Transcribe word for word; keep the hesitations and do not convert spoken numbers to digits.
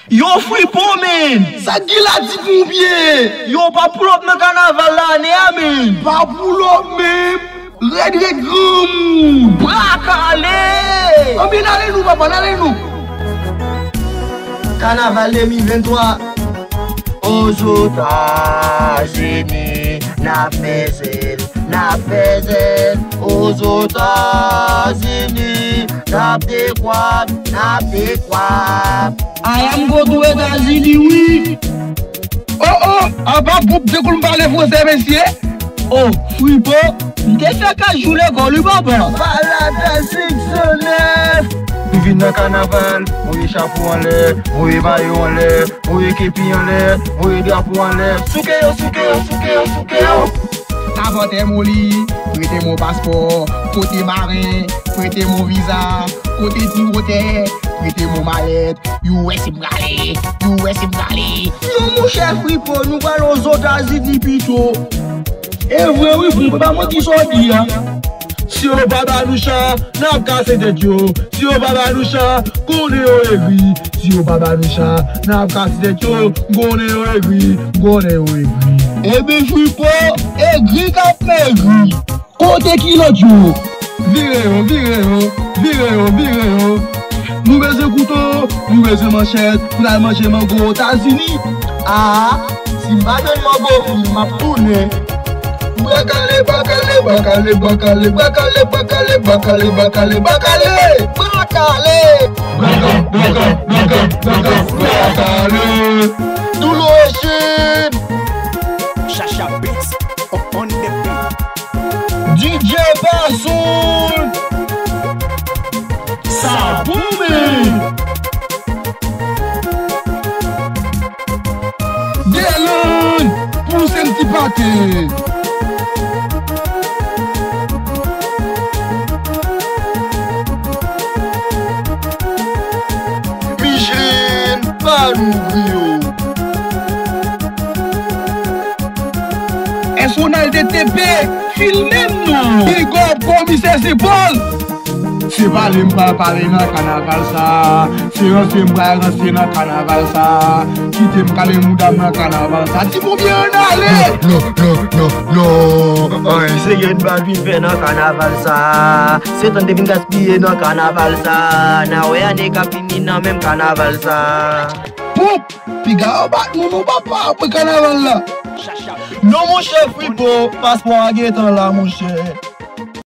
Yo, Fripo, menm! Sa k gen la, di pou m byen? Yo, pa pull up nan kanaval la ane a, menm! Pa pull up, menm! Rèd, rèd, granmoun! Bra kale! Anben, n ale nou, papa, n ale nou! Kanaval de mil venntwa. Ozetazini, n ap fè zèl, n ap fè zèl. Ozetazini, n ap dekwa, n ap dekwa. I am go to Etazini, wi. Oh, oh, apa gwoup de koul m pale franse, mesye? Oh, Fripo, m te fè kat jou lekòl, wi, papa. Palata senk san nèf. Nou vin nan kanaval, voye chapo anlè, voye mayo anlè, voye kepi anlè, voye drapo anlè. Souke yo, souke yo, souke yo, souke yo. Avantè moli, prete m yon paspò. Kote maren, prete m yon viza. Kote ti wotè, prete m yon malèt. U S m prale, U S m prale. Non, monchè Fripo, nou pral Ozetazini pito. E vre wi, Fripo, pa manti sa w di a. Si yo pa ba nou cha, n ap kase tèt yo. Si yo pa ba nou cha, konnen yo egri. Si yo pa ba nou cha, n ap kase tèt yo. Konnen yo egri, konnen yo egri. Eben, Fripo, egri k ap megri. Kote kilòt yo? Vire yo, vire yo, vire yo, vire yo. Nou bezwen kouto, nou bezwen manchèt pou n al manje mango Etazini. A, si m pa jwenn mango, m ap tounen. Bra kale, bra kale, bra kale, bra kale, bra kale, bra kale, bra kale, bra kale, bra kale. Bra kale! Bra kale! Bra kale! Bra kale! Bra kale! Douloujin! Chacha Beats on the beat. D J Pasoul. Sa bon, men. Delann, pouse m ti pate. Micheline, pa louvri yo. Èske Ronald T P filme m non? Big up, komisè Zepòl. Se pale m pral pale nan kanaval sa. Se ranse m pral ranse nan kanaval sa. Kite m kale mouda m nan kanaval sa. Ti konbyen ann ale? Non, non, non, non, non. Ay, se yon bal vin fè nan kanaval sa. Se tan de vin gaspiye nan kanaval sa. N a wè ane k ap vini nan menm kanaval sa. Poup! Piga yo bat nou, non, papa, apre kanaval la. Non, monchè Fripo, paspò a gentan la, monchè.